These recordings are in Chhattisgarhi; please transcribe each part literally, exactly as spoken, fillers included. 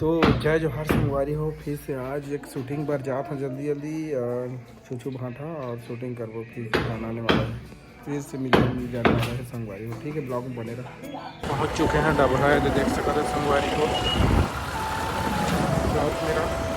तो जय जोहार संगवारी हो, फिर से आज एक शूटिंग बर जात हन जल्दी जल्दी, अ, छुछू भांठा और शूटिंग करबो, फिर से गाना आने वाला है, फिर से मिलने मिल जाने वाला है संगवारी हो। ठीक है, ब्लॉग में बने रहो। पहुंच चुके हैं डबरा, ये देख सकते हो संगवारी हो, ब्लॉग मेरा।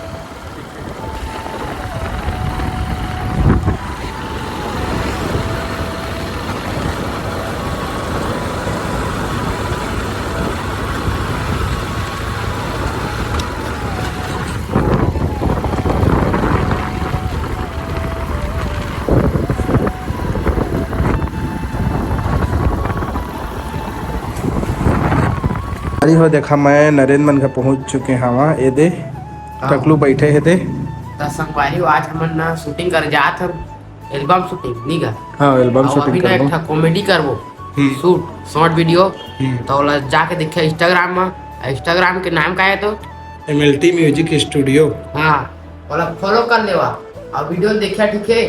अरे हो देखा, मैं नरेंद्र मन घर पहुंच चुके हवा। ए दे, हाँ। टकलू बैठे हे दे। त संगवारी हो, आज हमन ना शूटिंग कर जात हन, एल्बम शूटिंग, नी गा? हाँ, एल्बम अउ शूटिंग अभी ना करबो। एक ठा कॉमेडी करबो, हम्म। Shoot, short video. हम्म। त ओला जाके देखिया Instagram में। Instagram के नाम का है तो? M L T Music Studio। हाँ, ओला फॉलो कर लेवा अउ वीडियो देखिया, ठीक है?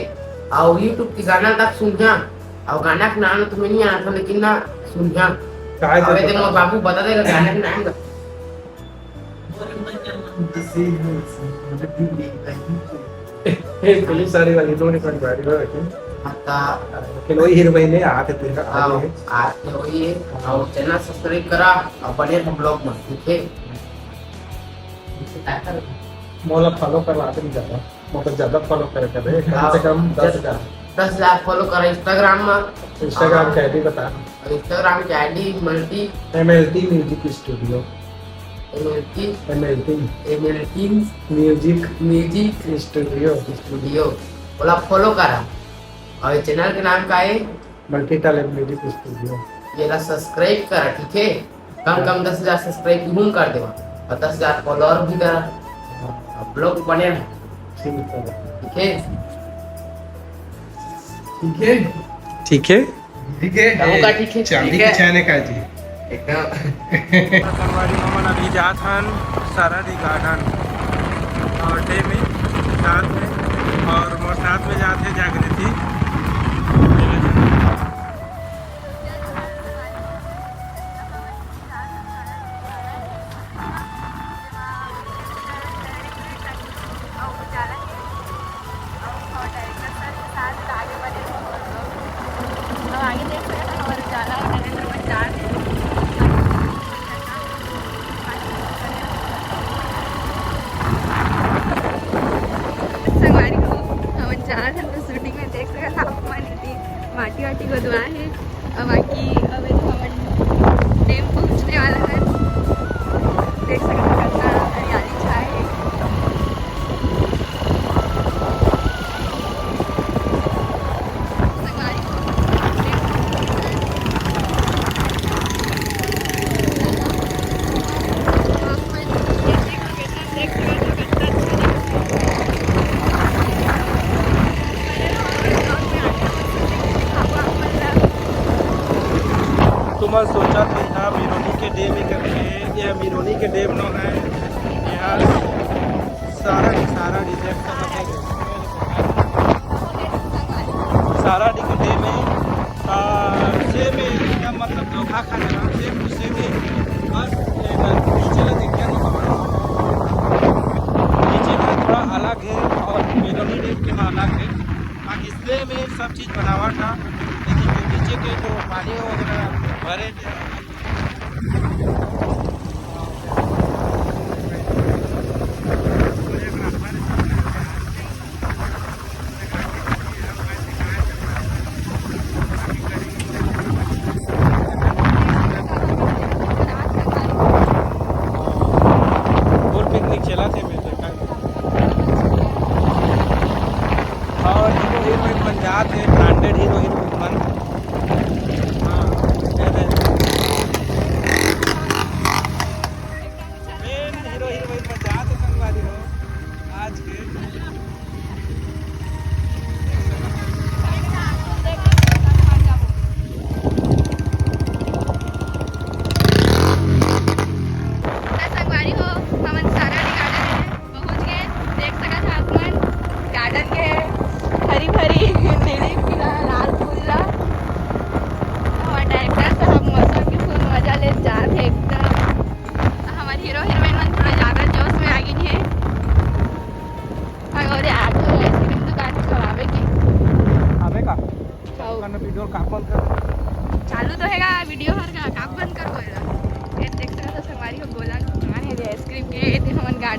अउ YouTube के गाना तक सुनिया, अउ गाना के नाम तुम्हें नहीं आता, लेकिन ना सुनिया। काय अबे तो ते मोर बाबू बता देगा गाना के नाम का। पुलिस वाली वाली दो निकल जा रही है, लेकिन हाँ, ता लेकिन वही हीरोइन है, आते तेरा हाँ, आते हैं। आते वही है। और चैनल सब्सक्राइब करा और बने हम ब्लॉग में, ठीक है? मोला फॉलो करवा दे ज्यादा, मतलब ज्यादा फॉलो करे करे, कम से कम दस हजार। दस हजार फॉलो करा Instagram में। Instagram के ID बता। Instagram के ID multi M L T Music Studio। M L T। M L T। M L T। Music। Music। Studio। Studio। ओला फॉलो करा। और चैनल के नाम का है? Multi talent music studio. ये ला सब्सक्राइब करा, ठीक है? कम कम दस हजार सब्सक्राइब तुम कर देवा और दस हजार फॉलोअर भी करा। अब ब्लॉग बने रहे। ठीक है। ठीक है। ठीक है। ठीक है। ठीक है। अब का ठीक है, चांदी ठीक है। की चाय ने का जी। एकदम। संगवारी हमन अभी जात हन साराडी गार्डन और डे में साथ में, और मोर साथ में जात है जागृति। संगवारी हो, हमन जात हन तो शूटिंग में देख सकत हव, आप मन एती माटी वाटी गोदवा हे। अब बाकी अब एदे हमन डैम पहुंचने वाला हन। देख सकत हव कतना हरियाली छाए हे। तुमन सोचत होही, "हाँ, मिरोनी के डैम ही करके हे।" ये मिरोनी के डैम नो है, यहाँ सारा, सारा डिटेल साराडी के डैम है, आ, सेम एकदम, मतलब, धोखा खा जाना, सेम टू सेम है। बस, ए, नीचे ला देख के तो पकड़ो। नीचे का थोड़ा अलग है और मिरोनी डैम के अलग है, बाकी सेम है, सब चीज़ बनावट है, लेकिन जो नीचे के जो पानी वगैरह भरे थे,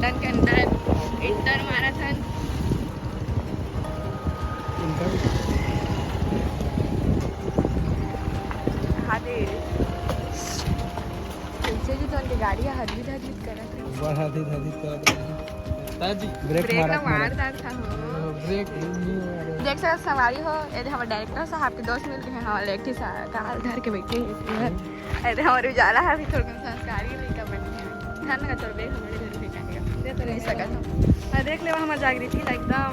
गार्डन के अंदर इंटर मारत हन। हाँ दे। कैसे जी तो उनके गाड़ी हरहित हरहित करत है। बड़ा हरहित हरहित करत है। ताजी। ब्रेक ब्रेक मारत तो मारत। मारदार था हो। ब्रेक नहीं मारे। देख सकत संगवारी हो, ये हमारे डायरेक्टर साहब के दोस्त मिल गए हैं, हमारे एक ठे सा-, कार धर के बैठे हैं। अरे हमारे उजाला है अभी थोड़ा संस्कारी लड़का बन गया। ध्यान लगा तोर बैग हमारे घर पे जाएगा। दे तो नहीं सकत। हाँ, देख ले हमारे जागृति ला एकदम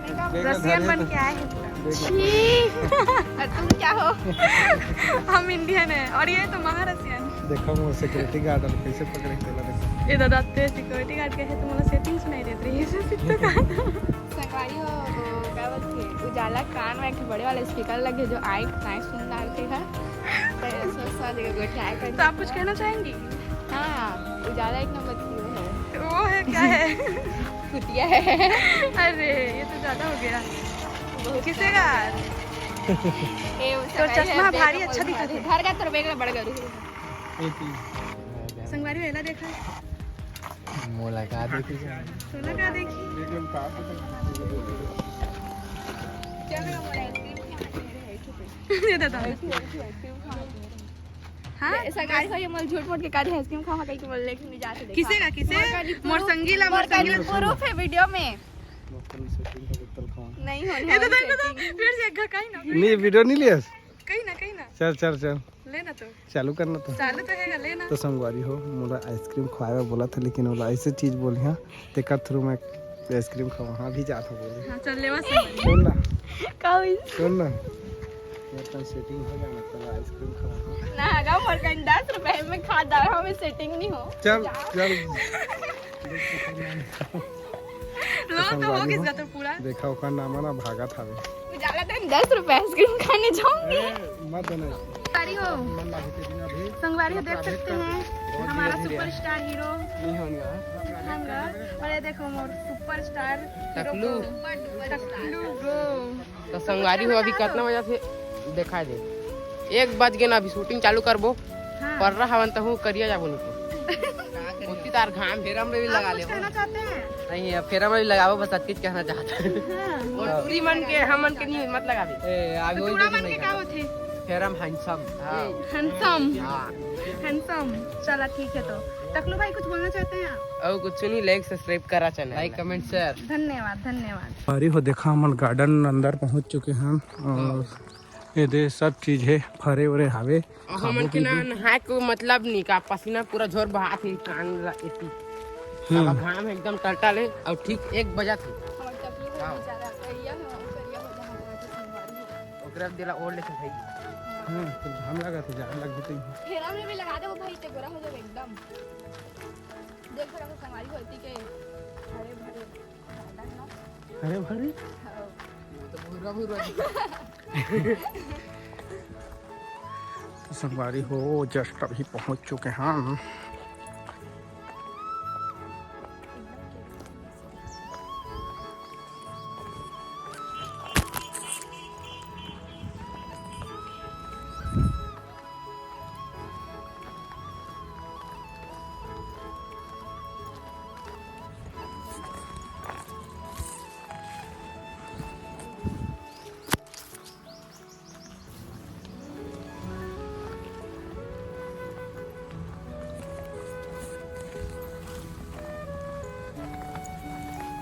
देखा, रसियन बन के आए हैं। देखा। छी। और तुम क्या हो? हम इंडियन है और ये तो महारसियन। देखो वो सिक्योरिटी गार्ड अब कैसे पकड़े के तेला देखो। ये दादा ते सिक्योरिटी गार्ड के है तो मला सेटिंग सुनाई देत रही है। संगवारी हो, वो क्या बोलती है, उजाला कान में एक बड़े वाले स्पीकर लगे जो आइक नाइस सुन डालते हैं। तो ऐसा सा जगह गोठियाए कर तो आप कुछ कहना चाहेंगी? हाँ, उजाला एक नंबर की वो है। वो है, क्या है? कुतिया है। अरे, ये तो ज्यादा हो गया। बहुत किसे का? ज्यादा। ए, वो तो संगवारी चश्मा है, भारी देखो, अच्छा बहुत दिखत है। भारी। घर का तो बेग बड़ गरू। संगवारी वेला देखा। मोला का देखी? तोला का देखी? चल ना, मोला आइसक्रीम खा। ये दादा। हाँ? संगवारी हो, ये मोला झूठ मूठ के कहा आइसक्रीम खावा कहीं के बोल, लेकिन मैं जाके देखा। किसे का, किसे? मोर संगी ला, मोर संगी ला। प्रूफ है वीडियो में। नहीं होने ये तो वाली देख, तो setting। फिर से एक घर कहीं ना। नहीं, वीडियो नहीं लिया। कहीं ना, कहीं ना। चल, चल, चल। लेना तो। चालू करना तो। चालू तो हैगा, लेना। तो संगवारी हो, मोला आइसक्रीम खवाए बर बोला था, लेकिन ओला ऐसे चीज बोली हाँ, तेकर through मैं आइसक्रीम खवा हाँ भी जात हो बोले। हाँ, चल लेवा संगवारी। सुन ना। का हुई? सुन ना। यार, तन सेटिंग हो जाना, चल आइसक्रीम खवा हाँ। ना, अगर मोर कन दस रुपए में खा डाल, हमें सेटिंग नहीं हो। चल, जाओ। चल। लो तो हो संगवारी हो, किसका तो पूरा। देखा ओकर नाम ना भागत हवे। उजाला दिन दस रुपए आइसक्रीम खाने जाऊंगी। ए, मत देना। संगवारी हो, मन लागे ते दिन अभी। संगवारी हो, देख सकते हैं हमारा सुपरस्टार हीरो नहीं होने वाला। और ये देखो मोर सुपरस्टार हीरो टकलू। टकलू ब्रो। तो संगवारी हो, अभी कितना बजे से देखा दे? एक बज गए ना, अभी शूटिंग चालू करबो। हाँ। पर्रा हवन तहूँ करिया जाबो नहीं तो। उतनी तार घाम। फेरम में भी आप लगा कुछ लेबो। कहना चाहते हैं? नहीं, अब फेरम में भी लगाबो, बस अतकीच कहना चाहता है। हाँ। और पूरी मन के हमन के नहीं मत लगाबे। ए, आगे तो वही तोड़ा देखी मन के नहीं क्या होते? Ferrum handsome. हाँ। हैंडसम। हाँ। हैंडसम। चला ठीक है तो। टकलू भाई कुछ बोलना चाहते हैं आप? और कुछ नहीं, like subscribe करा channel। Like comment share। धन्यवाद, धन्यवाद। अरे हो देखा हमन गार्डन अंदर पहुंच चुके हैं और ये दे सब चीज है, फरे उरे हावे। हमन के ना नहाए को मतलब नहीं का, पसीना पूरा झोर बहात है कान ला एती। हम्म। अब घाम एकदम टलटल है और ठीक एक बजा थे। हमारे टकलू को हाँ। बेचारा करिया हो, करिया हो जहाँ लगा के संगवारी हो। ओकरा दिला ओढ़ लेके भाई। हाँ, तो घाम लगा थे, जाड़ लग जते। फेरा में भी लगा दे वो भाई, ते गोरा हो जावे एकदम। देख रहा हूँ संगवारी होती के हरे भरे। हरे भरे? हाँ। वो तो भूरा भूरा दिखा। तो संगवारी हो, just अभी पहुंच चुके हैं हम।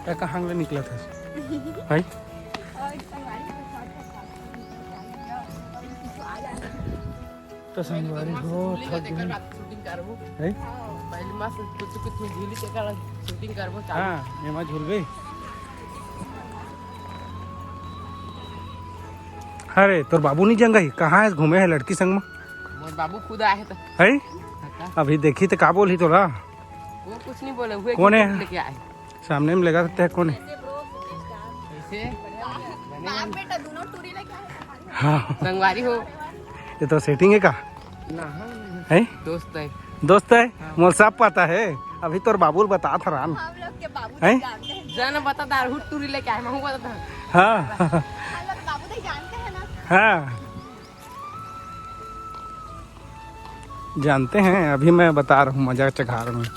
ए, कहाँ ले निकला था? भाई? तो संगवारी हो, थक गए। शूटिंग करबो। हैं? पहले मस्त कुछ कुछ झूली के कर शूटिंग करबो, चालू। हाँ, एमा झूलबे। अरे, तोर बाबू नहीं जंगई? कहाँ है, घूमे है लड़की संग में? मोर बाबू खुद आए है तो। है? हाँ। अभी देखी तो का बोलही तोला? वो कुछ नहीं बोले हुए, कौन है? लेके आए। सामने में लगा सकते हैं, कौन है? कैसे? बाप बेटा दोनों टूरी लेके आए। हाँ। संगवारी हो। ये तो सेटिंग है का? ना, हाँ। है? दोस्त है। दोस्त है? हाँ। मोर सब पता है। अभी तोर बाबू बता था रान। हम लोग के बाबू हैं? जानते हैं। जाना बता दारू टूरी लेके आए, मैं बता। हाँ। हम लोग बाबू तो जानते हैं ना। हाँ। जानते हैं, अभी मैं बता रहा हूँ, मजाक चघार में।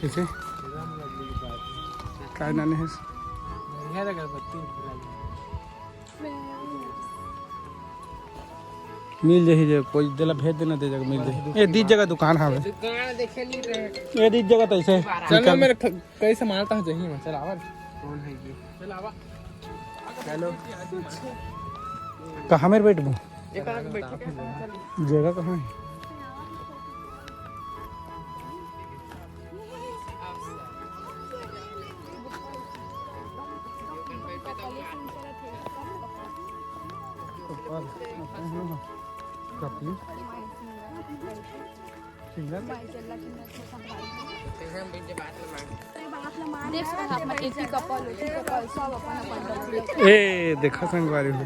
कैसे? काय नाने हे? मिल जाही रे, कोई देला भेज देना, दे जगह मिल जाही। ए, दीज जगह दुकान हावे। दुकान देखे नहीं रहे। ए, दीज जगह तो ऐसे चलो, निकल। मेरे ख-, कई सामान तो चाहिए, मैं चल आवा। कौन है ये? चल आवा। हेलो। कहाँ मेरे बैठबो? एक आगे बैठे। जगह कहाँ है? कॉपी। सिंगल। देख सकत हन, एती कपल, ओती कपल, सब अपन अपन रखे। ए, देखा संगवारी हो,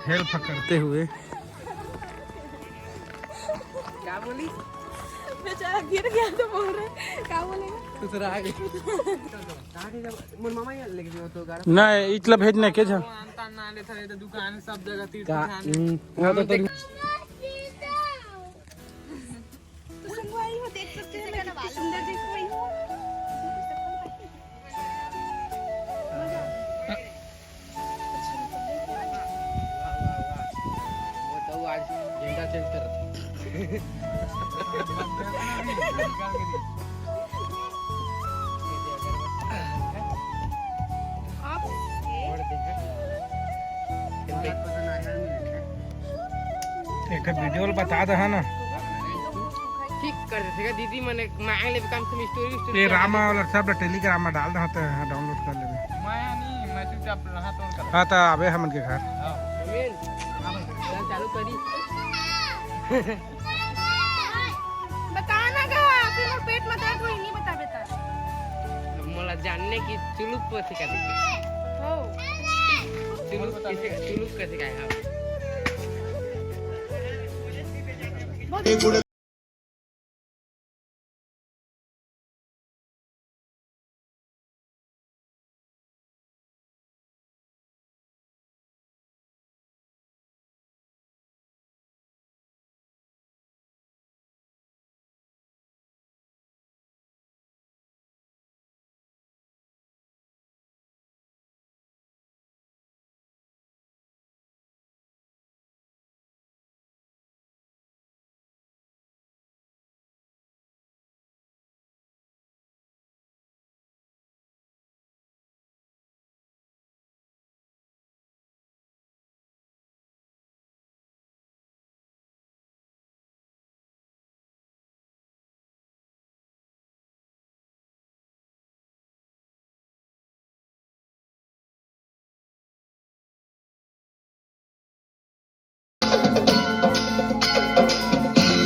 हेल्प करते हुए। क्या बोली? बेचारा गिर गया तो बोल रहे, क्या बोलेगा? कुछ रहा है। मोर मामा यहाँ लेके गयो तो गारा। नहीं, इतला भेजना के जा। वो आनता ना ले था, ये तो दुकान सब जगह तीर का, दुकान है। हम्म, वो तो हम तो देख- तो संगवारी हो, देख सकते हैं, मैं कितनी सुंदर दिख रही हूँ। वो तो आज झंडा चेंज कर रहा था। आप एक वीडियो बता दे, है ना? ठीक कर देथे का दीदी, मने मांग लेबे काम, तुम स्टोरी, स्टोरी ये कर रामा देबे। वाला सब ला टेलीग्राम में डाल दे, हाँ, तो डाउनलोड कर लेबे। मैं नहीं, मैं चुपचाप रहा तो कर। हाँ, तो आबे हमन के घर। हाँ। चल, चालू करी। बता ना गा, फिर मोर पेट में दर्द होई, नहीं बताबे त। मोला जानने की चुलुक को सिखा दीजिए। हो। चुलुक कैसे, चुलुक कैसे गाए? हाँ।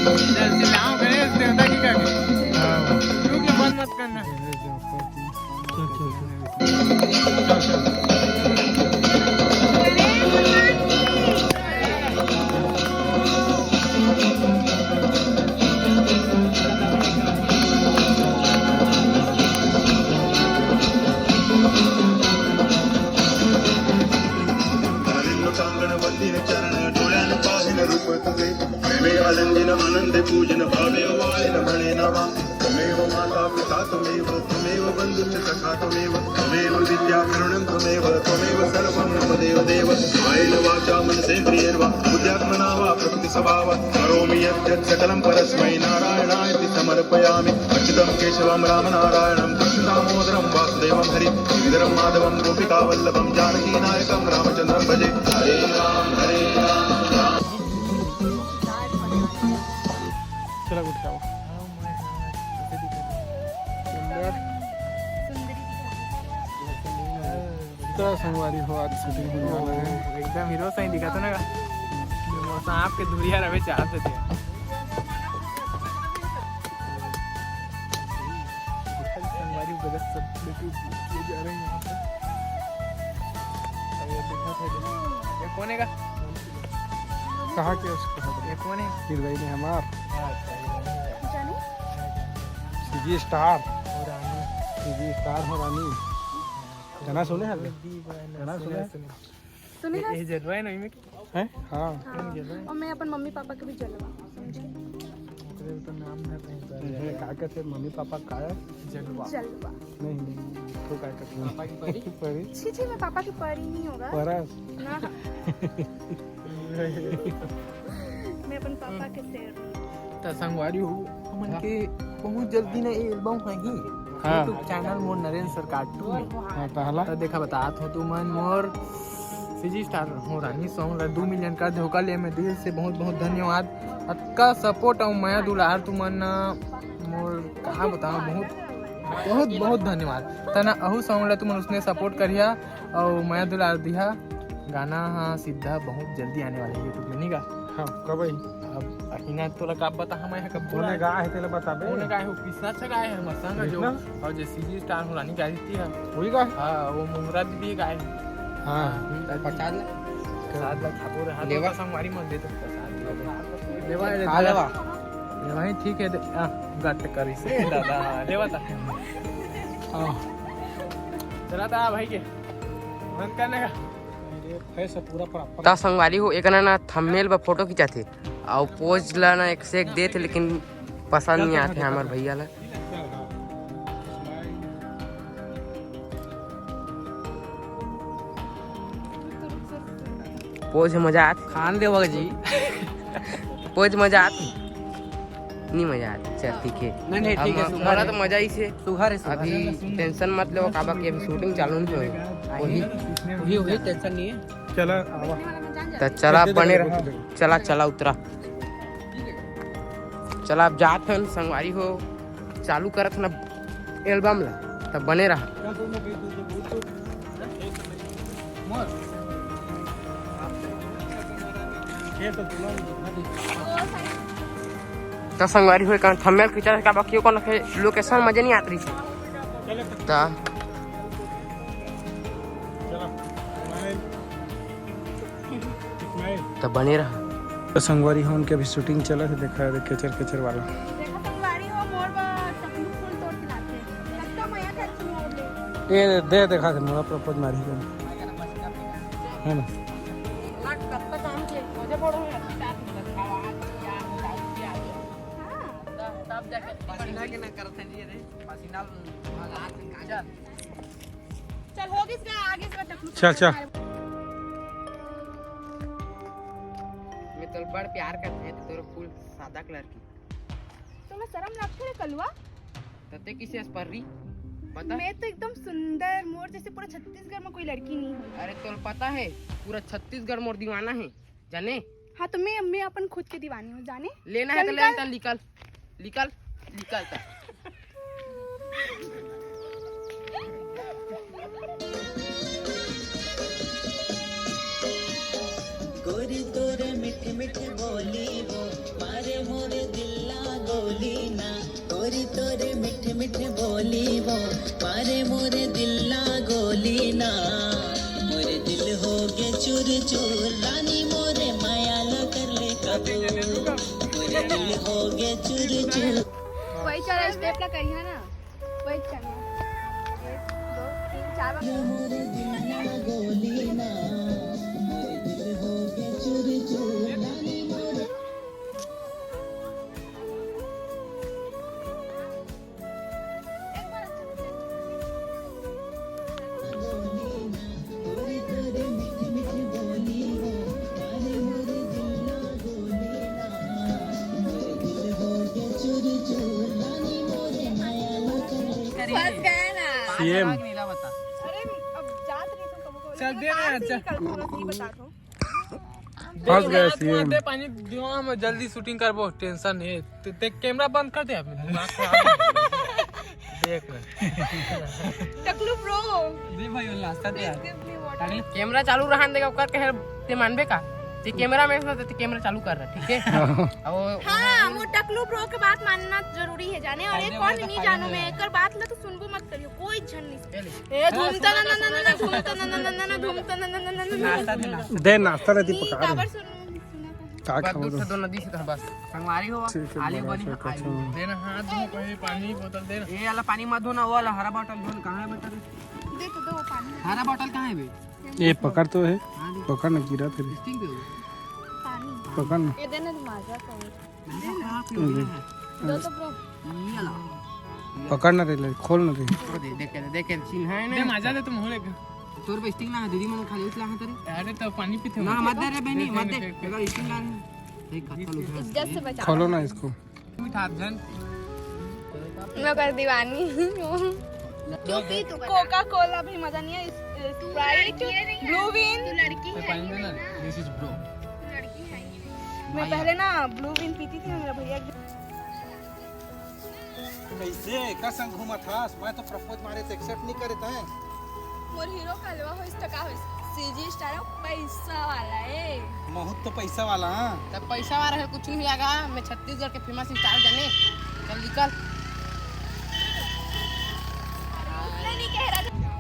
चल, चिल्लाओ गणेश देवता की करके। हाँ। रुक, ये बंद मत करना। चल, चल, चल। चांगण वंदिन चरण, डोळ्यान पाहिन रूप तुझे, प्रेमे आलिंगन आनंदे पूजन, भावे वाळिन म्हणे नावा. त्वमेव माता पिता त्वमेव, त्वमेव बंधुश्च सखा त्वमेव, त्वमेव विद्या द्रोणं त्वमेव, त्वमेव सर्वं मम देव देव. कायेन वाचा मनसेंद्रियेण वा, बुद्ध्यात्मना वा प्रकृति स्वभाव करोमि यद्यत् सकलं परस्मै नारायणायेति समर्पयामि। अच्युतं केशवं रामनारायणं कृष्णदामोदरं वासुदेवं हरि गिरिधरं माधवं गोपिकावल्लभं जानकीनायकं रामचन्द्रं भजे। हरे राम हरे राम राम। चला उठ जाओ। तो संगवारी हो, आज शूटिंग होने वाला है। एकदम हीरो सही दिखा था ना। मौसम आपके धुरिया रवे चाहते थे। संगवारी गलत सब लेके जा रहे हैं यहाँ पे। अब ये देखा था, ये कौन है का? कहाँ के उसको? ये कौन है? फिर भाई ने हमार। अच्छा, ये रानी है। जाने? CG star. और रानी। सीजी स्टार हो रानी। गाना सुने हवे? दीवाना। गाना सुने सुने? हवे? सुने ये, हस? ये जलवा है ना इनमें की? हैं? हाँ। हाँ, जलवा है। और मैं अपन मम्मी पापा के भी जलवा, समझे? तो नाम है कहीं पर। नहीं, का कहते मम्मी पापा का है? जलवा। जलवा। नहीं, नहीं, तो का कहते हैं? पापा की परी? परी? छी, छी, मैं पापा की परी नहीं होगा। परस? ना। मैं अपन पापा के शेर हूँ। त संगवारी हो, हमन के बहुत जल्दी ना ये एल्बम होही। हाँ। YouTube चैनल मोर नरेंद्र सरकार टू में। हाँ, पहला। त देखा बतात हो तुमन मोर सीजी स्टार हो रानी सॉन्ग ला दू मिलियन कर दे, ओकर लिए मैं दिल से बहुत बहुत धन्यवाद। अतका सपोर्ट अउ मया दुलार तुमन मोर कहाँ बताओ, बहुत बहुत बहुत धन्यवाद। तना अहू सॉन्ग ला तुमन उसने सपोर्ट करिया अउ मया दुलार दिहा। गाना हाँ सीधा बहुत जल्दी आने वाला है YouTube में, नहीं का? हाँ, कब आई? अब अहिना तोला का बता, हम यहाँ कब बोला? कोने गाए है, तेला बताबे? कोने गाए हो? कृष्णा अच्छा गाए है, मस्त गाए जो। कृष्णा? और जे सीजी स्टार हो रानी गाए थी है। वही गाए? हाँ, वो मुंगरा दीदी गाए है। हाँ। हाँ, प्रसाद ला। प्रसाद ला खाबो रे, हाँ, लेवा। तो संगवारी मन दे तो प्रसाद ला। लेवा, हाँ, लेवा। लेवा ही ठीक है, दे, आ, गट करी से दादा, लेवा ता। हाँ। चला ता भाई के। बंद करने का। अरे, face पूरा पूरा। त संगवारी हो, एक ना ना थंबनेल पर फोटो खिंचाथे, अउ पोज ला ना एक से एक देथे, लेकिन पसंद नहीं आथे हमर भैया ला। पोज मजा आथे। खान देवा जी। पोज मजा आथे। नहीं मजा आथे, चल ठीक है। नहीं, नहीं, अब ठीक है, म-, सुघर मोला है। तो मजा ही से। सुघर है, सुघर अभी है। टेंशन मत लो, काबर कि अभी शूटिंग चालू नहीं होई। वही। वही, वही, टेंशन नहीं है। चला, आवा। त चला, बने रहा। चला, चला, उतरा। चला, अब जात हन, संगवारी हो, चालू करत हन एल्बम ला, तब बने रहा। त संगवारी हो, एक थंबनेल खींचा था, बाकी ओकर लोकेशन मजे नहीं आत रही। त त बने रहा। त संगवारी हो, उनके अभी शूटिंग चला है, देखा है, केचर केचर वाला। देखा संगवारी हो, मोर बर टकलू फूल तोड़ के लाथे। लगता मया का मोर ले। ए, दे, देखा थे, मोला प्रपोज मारी है। है ना? हाँ। पसीना के ना करत है जी रे, पसीना। चल, हो गिस गा, आगे से टकलू चल, चल। मैं तोर बड़ प्यार करते हैं, तो तोर फूल सादा कलर की। तोला शरम लगथे रे कलुआ? तते किसे अस पर्री? बता। मैं तो एकदम सुंदर, मोर जैसे पूरा छत्तीसगढ़ में कोई लड़की नहीं है। अरे तोल पता है, पूरा छत्तीसगढ़ मोर दीवाना है, जाने? हाँ तो मैं, मैं अपन खुद के दीवानी हूँ, जाने? लेना है चल तो ले, निकल। चल निकल, निकल, निकल चल। गोरी तोरे मीठे मीठे बोली वो मारे मोरे दिल ला गोली ना। गोरी तोरे मीठे मीठे बोली वो मारे मोरे दिल ला गोली ना। मोरे दिल हो गए चूर चूर रानी मोरे माया ला कर ले काबू। मोरे दिल हो गए चूर चूर। वही चला, स्टेप ला करिहा ना। वही चला। एक, दो, तीन, चार बार। फंस गया ना। सीएम। अरे, अब जात रही तो कबो कबो, चल, लेकिन दे ना, कहाँ से चल। निकल पूरा सही बता दो। फंस गया सीएम। दे पानी, दिमाग में जल्दी शूटिंग करबो, टेंशन नहीं। ते, ते कैमरा बंद कर दे अभी, दिमाग खराब हो गया। देख ले। टकलू ब्रो। दे भाई, वो नाश्ता दे यार। Please give me water। अरे कैमरा चालू रहन देगा, ओकर कहे ते मानबे का? ते कैमरा में ना, ते कैमरा चालू कर रहा, ठीक है? अब वो हाँ, वो टकलू ब्रो के बात मानना जरूरी है जाने, और अरे एक भाई, और तो नहीं खाली जानो नहीं मैं, है। एकर बात ला तो सुनबो मत करियो, कोई झन नहीं। चल। ए, धूम तना ना ना ना ना, धूम तना ना ना ना ना, धूम तना ना ना ना ना। नाश्ता दे ना। दे नाश्ता, रहती नहीं, पका काबर दे। सुन, सुना था। का बस खाओ दूध दो? से दो नदी से तो बस। संगवारी हो, ठीक है, आलू बड़ा बनी से है, आलू। कुछ। देना हाथ धो, पहले पानी बोतल देना। ये वाला पानी मत धोना, वो वाला हरा बॉटल धोना। कहाँ है बता दे? दे तो दो पानी। हरा बॉटल कहाँ है बे? ये पकड़ तो है, हाँ, दे। पकड़ ना, गिरा फिर। स्टिंग पे हो। पानी। पकड़ ना। ये देना तो माजा का। दो तो ब्रो। पकड़ ना रे, ले, खोल ना रे। देख, देख, देख, चिन्ह है ना। दे माजा दे तुम होले। तोर पे स्टिंग ना, दीदी मन खाली उतला हाथ रे। अरे तो पानी पीते ना, मत दे रे बहनी, मत दे। अगर स्टिंग ला रहे, देख, कत्ता लोग हैं। इज्जत से बचा। खोलो ना इसको। मिठा जन। मैं कर दीवानी। क्योंकि कोका कोला भी मजा नहीं है, Sprite, blue win. This is bro। मैं पहले ना ब्लू विन पीती थी, मेरा भैया। कैसे का संग घूमत हस? मैं तो प्रपोज मारे तो एक्सेप्ट नहीं करे तैं। मोर हीरो कलवा होइस त का होइस? सीजी स्टार पैसा वाला ए। बहुत तो पैसा वाला, हाँ। तब पैसा वाला है, कुछ नहीं आगा। मैं छत्तीसगढ़ के फेमस स्टार जाने। चल निकल।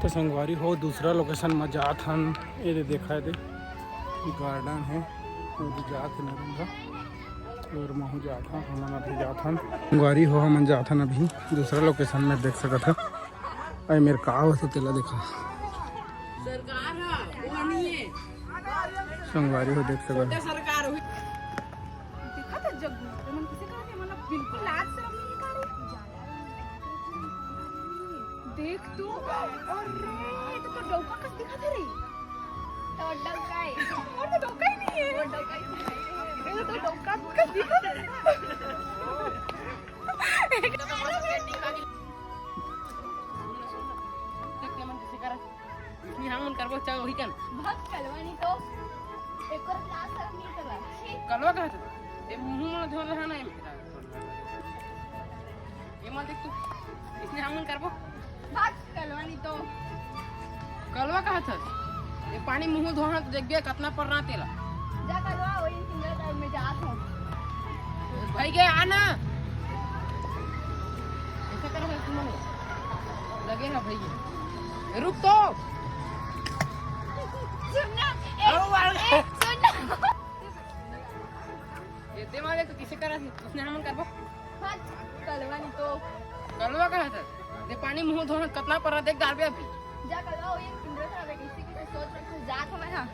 तो संगवारी हो, दूसरा लोकेशन में जात हन। ये दे देखा है दे, गार्डन है, वो भी जात है नरेंद्र। और महू जात हन, हमन अभी जात हन। संगवारी हो, हमन जात हन अभी दूसरा लोकेशन में, देख सकत ह। अरे मेरे का होथे तेला देखा। सरकार ह, वो नहीं है। संगवारी हो, देख सकत ह। सरकार हो। देखा था जब तुमन किसे कहा थे, मतलब बिल्कुल लाज शर्म नहीं दिखा रहे। देख तू, अरे ये तो, तो डौका कस दिखा थे रे। तो डौका है। और तो डौका ही नहीं है। वो डौका ही नहीं है। ये तो डौका कस दिखा थे। इसने हम मन करबो चाहे वही कन। भाग कलवा नहीं तो। एक और क्लास नहीं करवा। कलवा कहा था? ये मुंह में धोल है ना ये। ये मत देख तू। इसने हम मन करबो। भाग कलवा नहीं तो। कलवा कहा था? ये पानी मुंह धोना तो देख गया कितना पर रहा तेला। जा कलवा वही सिंगल टाइम में जात हूँ। भाई गया आना। ऐसा करो भाई तुम लोग। लगे ना भाई। रुक तो। सुनना। ए, आओ, आओ। ए, सुनना। ये दे मारे तो किसे करा थी? उसने हम करबो। हाँ, कलवा नहीं तो। कलवा कहा था? ये पानी मुंह धोना कितना पर रहा देख डाल अभी। जा कलवा वही सिंगल टाइम में किसी किसी सोच रखो जात हमें हाँ।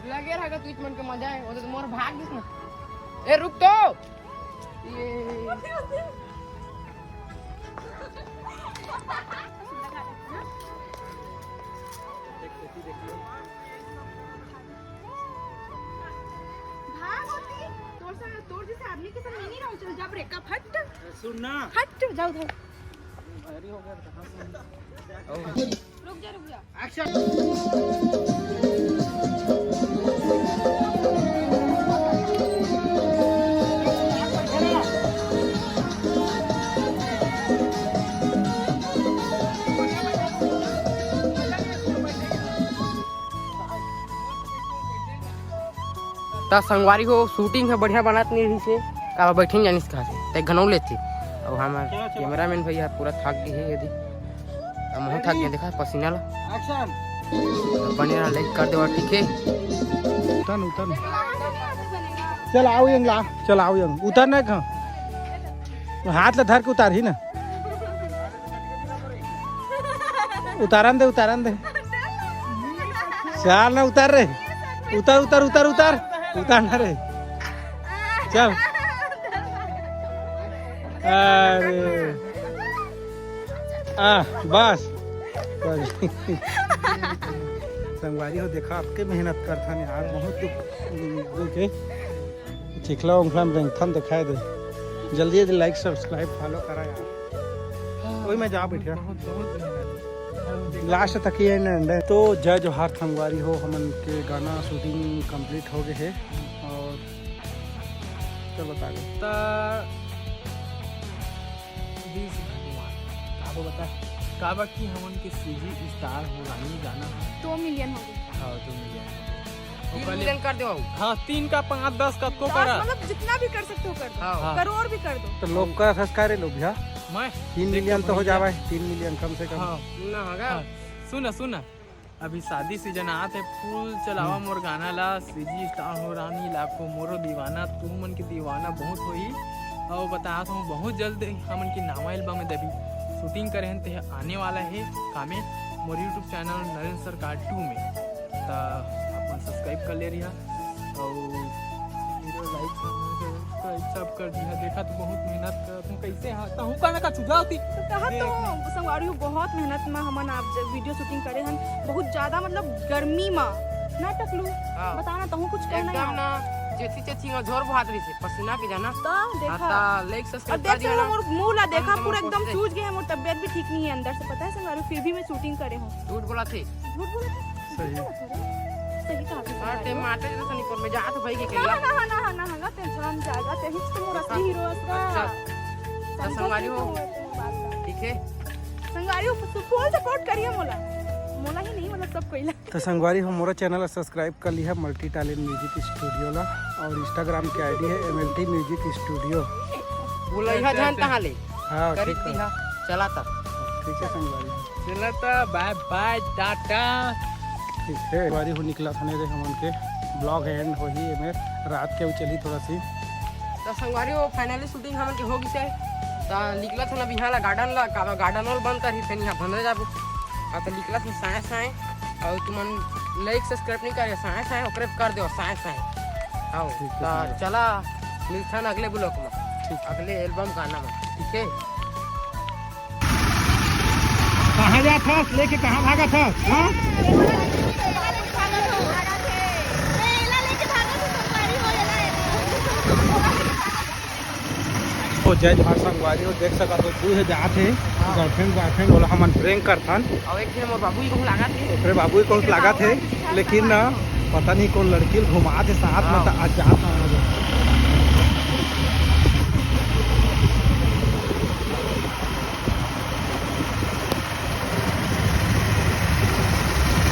लगे रहा तू मन के मजा है, वो तो मोर भाग दिस ना। ए रुक तो। ये भाग होती। तोर सा, तोर जैसे आदमी के संग नहीं रहूं, चल जा ब्रेकअप हट। सुन ना। हट, जाओ, जाओ। भारी हो गया, कहाँ से? रुक जा, रुक जा। त संगवारी हो, शूटिंग ह बढ़िया बनात नहीं रहिस हे, का बैठे जानिस कहा से, ते घनौ लेते। अब हमार चलो, चलो। कैमरामैन भैया पूरा थाक गए हे यदि। अब महू थाक गए, देखा पसीना ला। एक्शन। बने रहा, लाइक कर देवा, ठीक है। उतर न, उतर न। चल आओ यंग ला, चल आओ यंग, उतर ना कहाँ। हाथ ला धर के उतार ही ना। उतारन दे, उतारन दे। चल ना, उतार रे। उतार, उतार, उतार, उतार। उतार ना रे। चल। अरे। आ, बस। संगवारी हो, देखा, अतके मेहनत करथन यार, बहुत दुख, दुख हे। चिखला उखला में रेंगथन, दिखाई दे। जल्दी जल्दी लाइक, सब्सक्राइब, फॉलो करा यार। कोई मैं जा बैठा। बहुत, बहुत मेहनत। लास्ट तक ही एंड, एंड है। तो जय जोहार संगवारी हो, हमन के गाना शूटिंग कंप्लीट हो गए है और चलो बता दे। त बीस भगवान, काबो बता, काबा कि हमन के सीजी स्टार हो रानी गाना है। दो मिलियन हो गए। हाँ, दो मिलियन। तीन मिलियन कर दे बाबू। हाँ, तीन का पाँच, दस का को दस, करा। मतलब जितना भी कर सकते हो कर दो। हाँ। हाँ। करोड़ भी कर दो। तो लोग का सस्कारे लो भैया। मैं तीन मिलियन तो हो जावा है, तीन मिलियन कम से कम। हाँ। ना होगा। हाँ। सुन ना, सुन ना। अभी शादी सीजन आत है, फुल चलावा हम्म। मोर गाना ला, सीजी स्टार हो रानी, लाखों मोरो दीवाना, तू मन के दीवाना बहुत होई। और बतात हूँ, बहुत जल्द हमन के नावा एल्बम में देवी शूटिंग करे हन, ते आने वाला है कामे मोर YouTube चैनल नरेंद्र सरकार टू में। त अपन सब्सक्राइब कर ले रहिया। अउ video like, subscribe सब कर दिहा। देखा तो बहुत मेहनत करत हूँ, कैसे हाँ, तहूँ का ना का चुदावती। तो कहा तो देख ना। संगवारी हो, बहुत मेहनत में हमन आप जब video shooting करे हन, बहुत ज्यादा मतलब गर्मी में ना टकलू, हाँ। बताना तहूँ कुछ कहना एकदम यार। ना, चेथी चेथी में झोर बुहात रही से, पसीना के जाना। तो देखा। हाँ, तो like और subscribe देख कर दिया संगवारी ना। मोर मुंह ला देखा, हाँ, पूरा एकदम सूज गए हैं, मोर तबियत भी ठीक नहीं है अंदर से, पता है संगवारी, फिर भी मैं shooting करे हूँ। झूठ बोला थे। झूठ बोला था? सही। झूठ बोला था रे? सही कहा था हाँ, संगवारी। टमाटर जैसा निकल में जात भाई के ना, कहिया। ना, ना, ना, ना, ना, ते जान जाएगा, ते ही तो मोर असली हीरो असरा। अच्छा। तो संगवारी हो। ठीक है। संगवारी हो, full support करिए मोला। मोला ही नहीं, मतलब सब कोई ला। तो संगवारी हो, मोरा channel ला subscribe कर लिहा, Multi Talent Music Studio ला, और Instagram के I D है M L T Music Studio। बोला ही झन तहाँ ले। हाँ, करी ठीक है। दिहा, चला ता। ठीक है संगवारी। चला ता, bye bye, टाटा। ठीक है, संगवारी हो निकला थाने रे हमन के vlog end होही एमे, रात के चली थोड़ा सी। तो संगवारी हो finally shooting हमन के हो गिस हे। तो निकला थाना बिहान ला garden ला, का-, garden वाल बंद करही, फिर यहाँ भंदर जाबो। हाँ, तो निकला थाना साए साए। अउ तुमन like subscribe नहीं करे, साए साए ओकरे कर दो, साए साए। आओ, ठीक है, तो ठीक है। चला, मिलथन अगले vlog में, ठीक। अगले album गाना में, ठीक है? कहाँ जात हस? लेके कहाँ भागत हस? हाँ? तो जय जोहार संगवारी हो, देख सकत हो, दू हे जात हे, हाँ। Girlfriend, boyfriend, ओला हमन prank करथन। अउ एक दिन मोर बाबू ही कहूँ लागत हे। ओकरे बाबू ही कहूँ लागत हे, लेकिन ना, पता नहीं कौन लड़की ल घुमात हे साथ में, हाँ। त आज जात हे।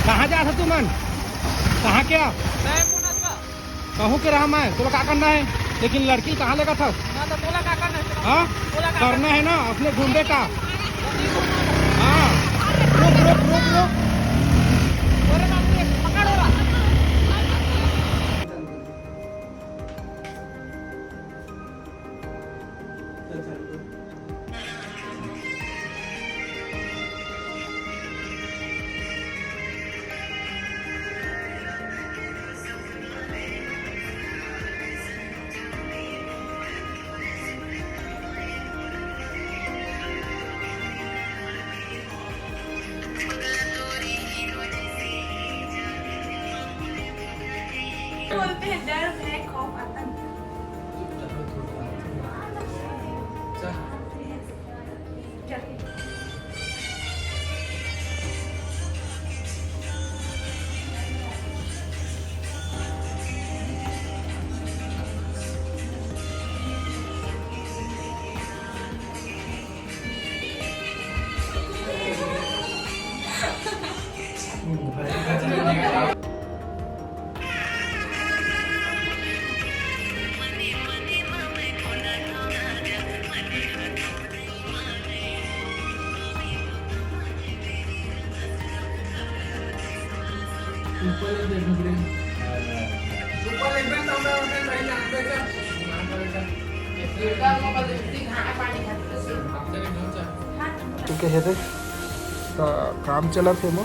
कहाँ जात हो तुमन? कहाँ के? कहूँ के रहा मैं, तोला का करना है? लेकिन लड़की कहाँ लेगा था? ना तो तोला का करना है? हाँ? तोला का करना है ना, अपने ढूंढे का। हाँ। रुक, रुक, रुक, रुक। अरे बाबू, ये पकड़ हो रहा। बोलते हैं डर, भय, खौफ, आतंक। ठीक है, हे दे। त काम चलत हे मो।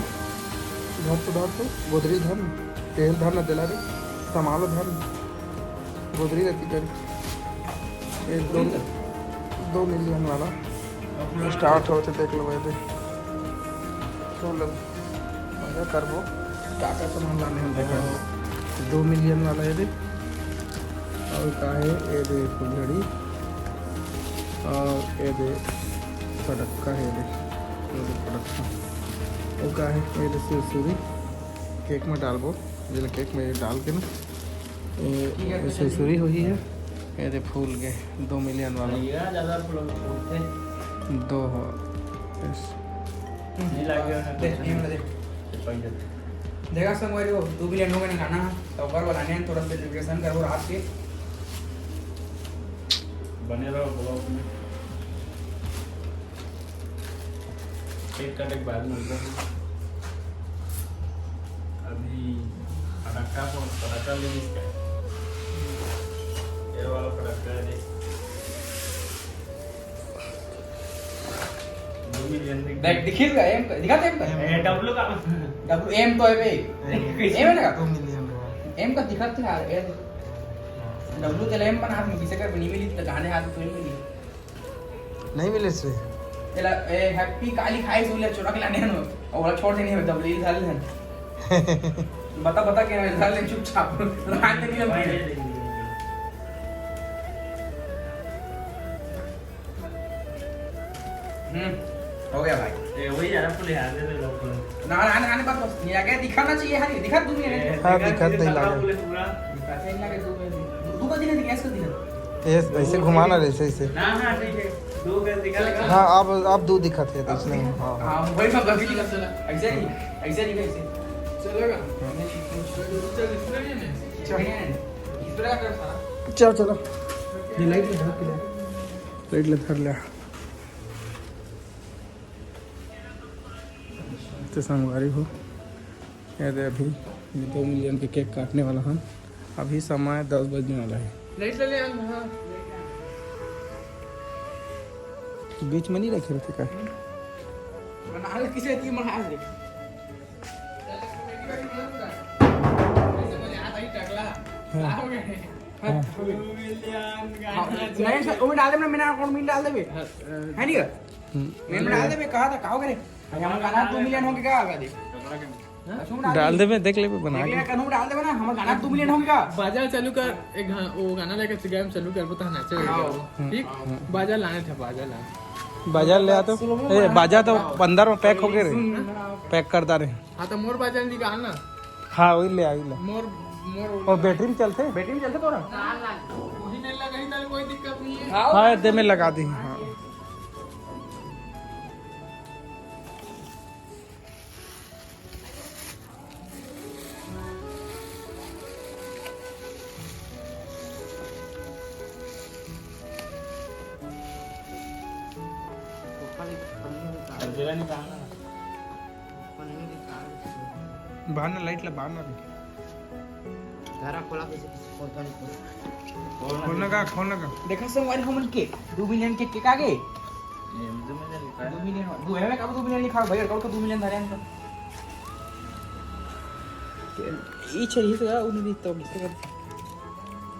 धर तो, धर तो, गोदरी धर, तेल धर न देला रे, संभालो धर, गोदरी रहती कर। ये दो, दो मिलियन वाला start होते, देख लो ये दे। सुन लो, मजा करबो। का का सामान लाने हम देखा। दो मिलियन वाला ये दे। और का है? ये दे फुलझड़ी। और ये दे फटक्का है, ये दे, ये दे फटक्का। वो का है? ये दे सुरसुरी। केक में डालबो, जेला केक में डाल के ना, ये, ये सुरसुरी होही है। ये दे फूल के दो मिलियन वाला। ये ज्यादा फूल, फूल थे। दो हो। यस। नहीं लगे ना, दे, ये वाला दे। देखा संगवारी हो, दो मिलियन हो गए गाना, तो ओकर वाला ने थोड़ा सेलिब्रेशन करबो रात के। बने रहो vlog में। केक काटे के बाद मिलते हैं। अभी फटाका को, फटाका ले इसका। ये वाला फटाका है, देख। दो मिलियन देख। देख, दिखी इसका, एम का, दिखा दे एम का। ए, डब्ल्यू का। डब्ल्यू एम तो है बे। एम। एम है ना? दो मिलियन हुआ। एम का दिखत हे यार, ए, डब्ल्यू तेला एम बना के किसे कर नहीं मिली, तो गाने हाथ में मिली। नहीं मिले से। तेला, ए, हैप्पी काली खाई सुले चुरा के लाने हन, और ओला छोड़ देनी है, डब्ल्यू डाल देन। बता, बता के डाल दे चुपचाप। रात के लिए। हम्म, हो गया भाई। ए, वही यार, आपको ले आ रहे थे लोग। ना, ना, ना, ना, बस, बस, ये आगे दिखाना चाहिए, हाँ, ये दिखा दूंगी, ए, हाँ, दिखा दिखा दे, दिखा लगा। बोले पूरा। दिखाते हैं, लगे दो बजे। दो बजे नहीं दिखा, इसको दिखा। ये ऐसे घुमाना रे, ऐसे, ऐसे। ना, हाँ, ठीक है। दो बजे दिखा लगा। हाँ, अब, अब दो दिखाते हैं, अब इसमें, दिखा। हाँ, हाँ। हाँ, वही मैं गलती दिखा चला। ऐसे नहीं, ऐसे नहीं, ऐसे। चलेगा? हाँ। चल, इसमें भी नहीं। चल। इसमें क्या कर सारा? चल, चलो। ये लाइट में धर के ले। लाइट ले धर ले। तो संगवारी हो, ये दे अभी दो मिलियन के केक काटने वाला हन। अभी समय दस बजने वाला है। लाइट ले ले, हाँ। बीच में नहीं रखे रहते का? बना ले, किसे की बना ले। हाँ। हाँ। हाँ। नहीं सर, वो डाल देबे ना, मेरा अकाउंट में डाल देबे। हाँ, हाँ। है नहीं का? हम्म। मैं डाल देबे, कहा था, का हो करे? अरे, हमर गाना दो मिलियन हो गया, आगा दे। हाँ? अच्छा, डाल डाल देबे, देख लेबे, बना देख के। लेना, कन्हू डाल देबे ना, हमर गाना दो मिलियन हो गया। बाजा चालू कर, एक गा-, वो गाना लेके गेम चालू कर, बता नाचे हाँ। लगे। ठीक? हाँ। बाजा लाने थे, बाजा लाने। बाजा ले आ तो। ए, बाजा तो अंदर में पैक हो गए रे। सुन ना। पैक कर दा रे। हाँ, तो मोर बाजा निकाल ना। हाँ, वही ले आई ले। मोर, मोर और बैटरी में चलते? बैटरी में चलते तोरा? वही नहीं लगा ही, तो कोई दिक्कत नहीं है। हाँ, दे में लगा दी, हाँ। बाहर ना लाइट ला, बाहर ना। धारा खोला कैसे, खोलता नहीं खोल। खोलना का, खोलना का। देखा संगवारी हमन के दो मिलियन के केक आ गे। ये दो मिलियन लिखा है। दो मिलियन, दो है, मैं कब दो मिलियन लिखा भाई, और कल को दो मिलियन धरे हैं तो। ये चाहिए तो यार, उन्हें भी तो लिख के कर।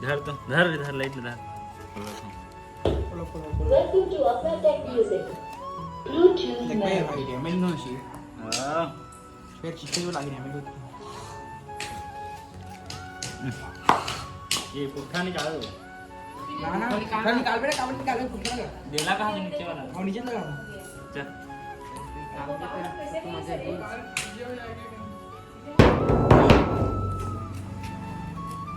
धर तो, धर, धर, लाइट धर। खोलो, खोलो, खोलो। Welcome to Apna Tech Music. Bluetooth देख, मैं mode। भाई, मैं नहीं चाहिए। वाह। फिर चीजें जो लागी ना, मैं ये पुट्ठा निकाल दो। ना, ना, निकाल, निकाल बेटा, कावड़ निकाल, पुट्ठा लगा। बेला कहाँ से नीचे वाला? और नीचे लगा। चल।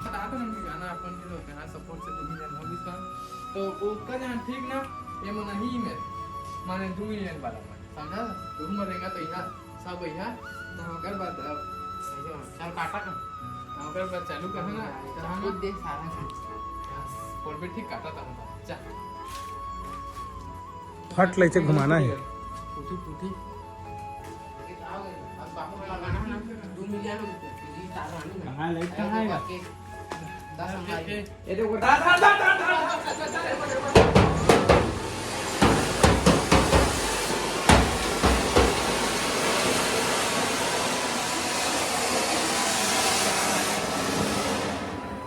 बता तो हम गाना अपन के लोग यहाँ सपोर्ट से दो मिलियन हो गई था। तो ओकर यहाँ ठीक ना, ये मन ही में, माने दो मिलियन वाला मन, समझा? तो हम रहेगा तो यहाँ सब भैया, तो ओकर बाद अब चल काटा कर। ओकर बाद चालू करना, हाँ, तो हम खुद देख सारा कुछ। बस, फोन पे ठीक काटा था हम। जा। फट ले से घुमाना है। फूटी, फूटी। अब बाबू का लगाना है ना, दो मिलियन हो गए, जी, तारा आने में। कहाँ लाइट कहाँ आएगा? दस हमारी। ये देखो, दा, दा, दा।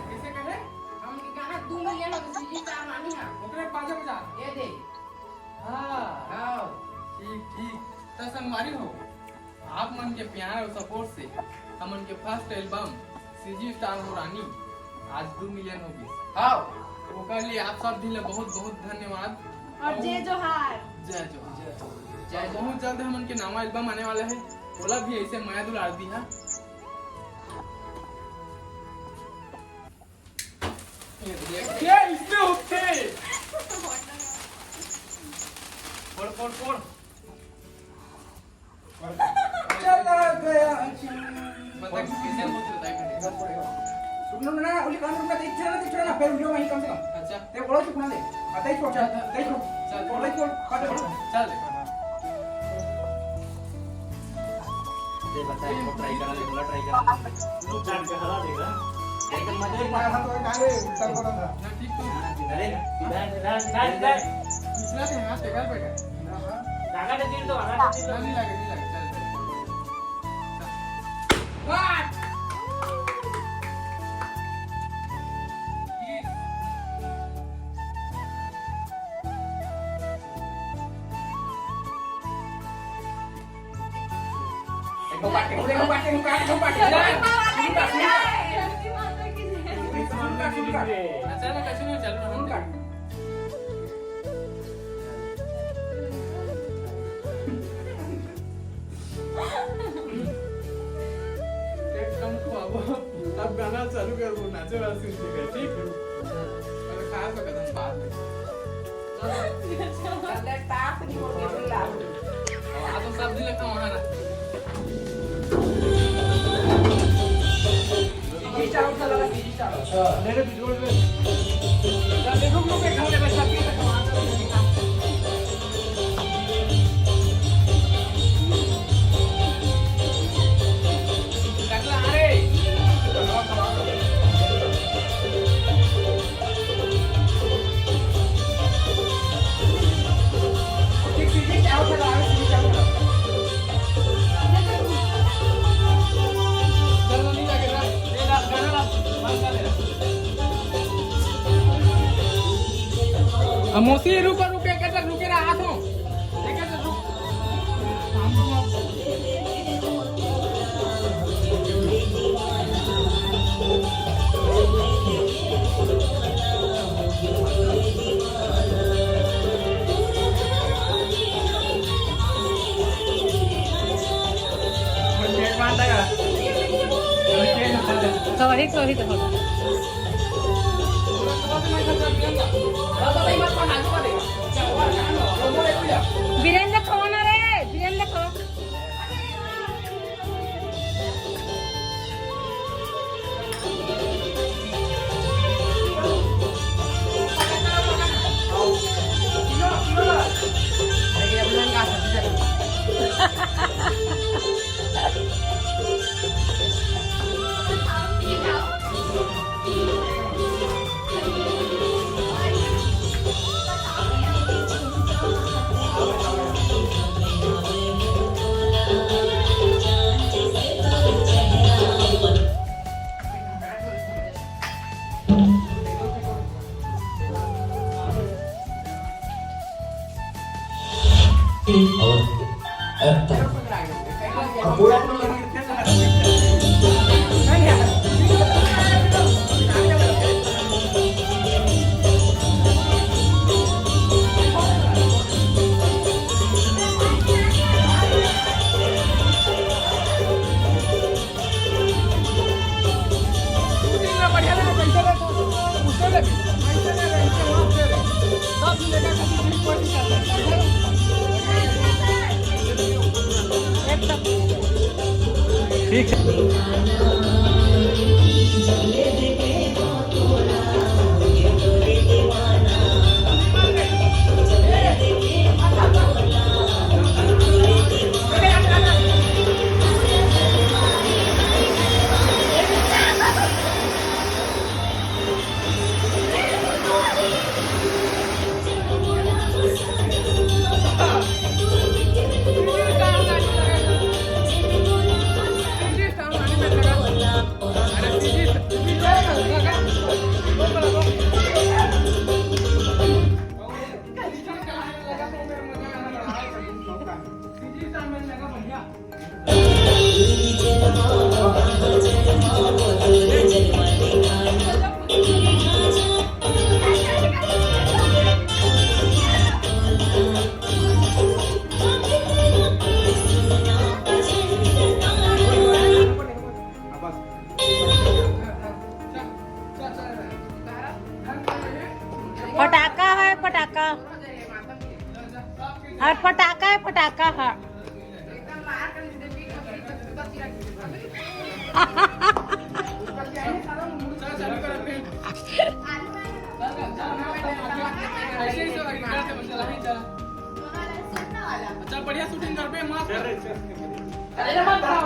कैसे कहे? हम गाना दो मिलियन हो गए, जी, तारा आने हैं। ओकरे बाजा बजा। ये दे। हाँ। हाँ। ठीक, ठीक। तो संगवारी हो, आप मन के प्यार और सपोर्ट से हमन के फर्स्ट एल्बम सीजी स्टार हो रानी आज दो मिलियन हो गई। हाँ। ओकर लिए आप सब दिन ला बहुत, बहुत धन्यवाद। और जय जोहार। जय जोहार। जय जोहार। बहुत जल्द हमन के नवा एल्बम आने वाला है, ओला भी ऐसे मया दुलार दी है। ये इसमें होते। फोड़, फोड़, फोड़। चला गया। मतलब, किसे बोलते बताइए। रुकना ना, उली काम रुकना, देख चला, देख चला ना, फिर वीडियो वहीं कम से कम। अच्छा। ते बोलो, चुप ना दे। आ, देख छोड़, चल, देख छोड़। चल। बोलो, देख छोड़, बात बोलो। चल। दे बता, इसको ट्राई करा, ले बोला, ट्राई करा। वो चाट के हरा देगा। एकदम मजे में। मारा तो एक आगे, उल्टा बोला था। ना, ठीक तो। अरे, इधर, इधर, इधर, इधर। पिछला से हाथ टेका पे है। हाँ, हाँ। आगा तो तीर दो, आगा तो तीर दो। नहीं लगे, नहीं लगे, चल, चल। What? अचानक कैसे नहीं चालू ना? एकदम को अब, अब गाना चालू कर, वो नाचे वाला सीन ठीक है, ठीक है। अरे खा सकत हन बाद में। चल, ताप नहीं हो गया, बुला। अब आ तो सब दिन लगता वहाँ रहा। अच्छा। अब मौसी, रुको, रुको, एक सेकंड रुके रहा, आ तो। एक सेकंड रुक। Sorry, sorry, तो। वीरेंद्र, कौन है रे? वीरेंद्र, कौन? ठीक है। फटाका है, फटाका। और फटाका है, फटाका है। अच्छा, बढ़िया शूटिंग कर पे, मस्त। अरे, मत भाव।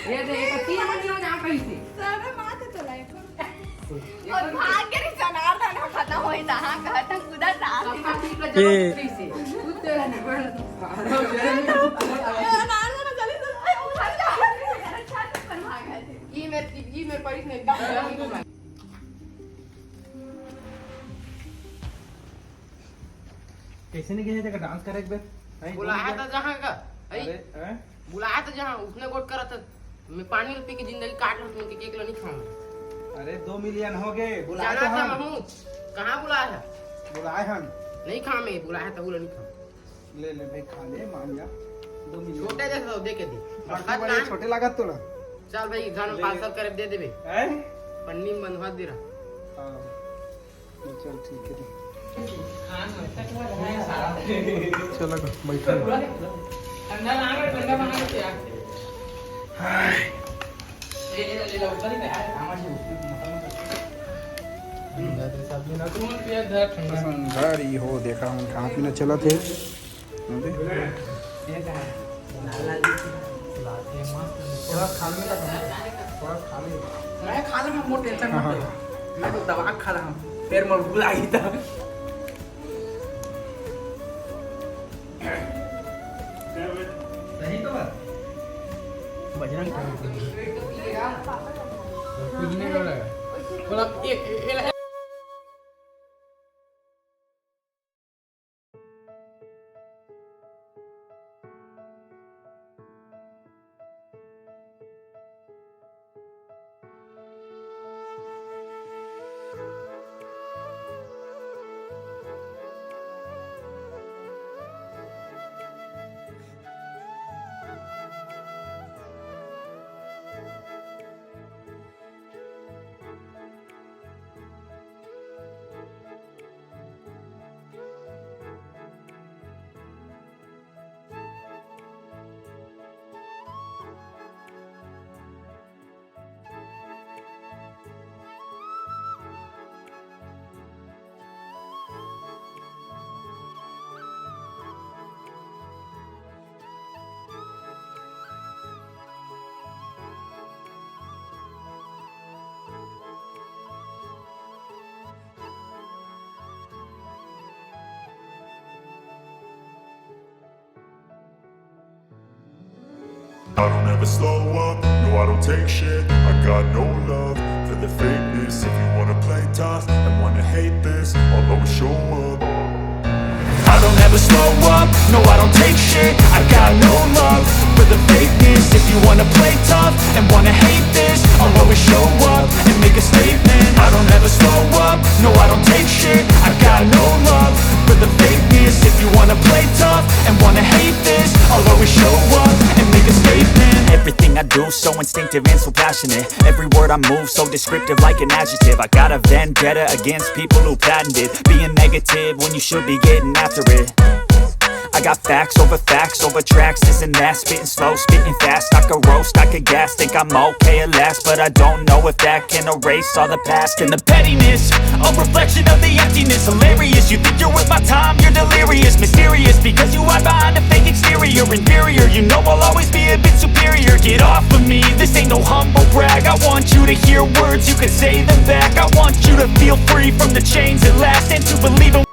ये दे, ये तीन मंजिला जहाँ कहीं थी। सारा माथे तो लाए। और भाग के रे जनार्दन ह खत्म होई तहाँ कहत ह कुदत रहा। सबका ठीक है, ए। जरूरत नहीं से। कुत्ते रहने पर। जनार्दन चली तो, अरे, उधर जा। अच्छा, तो पर भाग गए थे। ये मेरे, ये मेरे पड़ी नहीं, एकदम जल्दी को भाग। कैसे नहीं गए थे डांस करे एक बार? नहीं, बोला बोल है दिया। तो जहाँ का, अरे, अरे, हैं? बुलाया तो जहाँ उसने गोठ करा था, मैं पानी पी के जिंदगी काट रहा हूँ, उनके केक ला नहीं खाऊंगा। अरे, दो मिलियन हो गए, बुलाए जाना तो था हम। महमूद, कहाँ बुलाया है? बुलाए हम। नहीं खा मैं, बुलाया था, बोला नहीं खा। ले, ले भाई, खा ले, मान जा। दो मिलियन। छोटे देख लो, दे के दे। बरसात बड़े ना। छोटे लागत तोला। चल भाई, घर में ले, ले। पार्सल करे दे देबे। हैं? पन्नी में बंधवा दे रहा। हाँ। चल, ठीक है, ठीक। चलो, बैठो। संधारी हो, देखा हम कहाँ पीना चला थे। थोड़ा खा ले, थोड़ा खा ले। मैं खा ले, मैं मोर टेंशन मत ले। मैं तो दवा खा रहा हूँ, फिर मैं भूल आई था। सही तो बात। बजरंग कुछ नहीं कर रहा है। बोला, ये, ये, ये, I don't ever slow up, no, I don't take shit. I got no love for the fakeness. If you wanna play tough and wanna hate this, I'll always show up. I don't ever slow up, no, I don't take shit. I got no love for the fakeness. If you wanna play tough and wanna hate this, I'll always show up and make a statement. I don't ever slow up, no, I don't take shit. I got no love for the fakeness. If you wanna play tough and wanna hate this, I'll always show up and make a statement. Everything I do so instinctive and so passionate. Every word I move so descriptive like an adjective. I got a vendetta against people who patented being negative when you should be getting after it. I got facts over facts over tracks, this and that. Spitting slow, spitting fast. I could roast, I could gas. Think I'm okay at last, but I don't know if that can erase all the past and the pettiness. A reflection of the emptiness, hilarious. You think you're worth my time, you're delirious. Mysterious, because you hide behind a fake exterior. Inferior, you know I'll always be a bit superior. Get off of me, this ain't no humble brag. I want you to hear words, you can say them back. I want you to feel free from the chains that last, and to believe in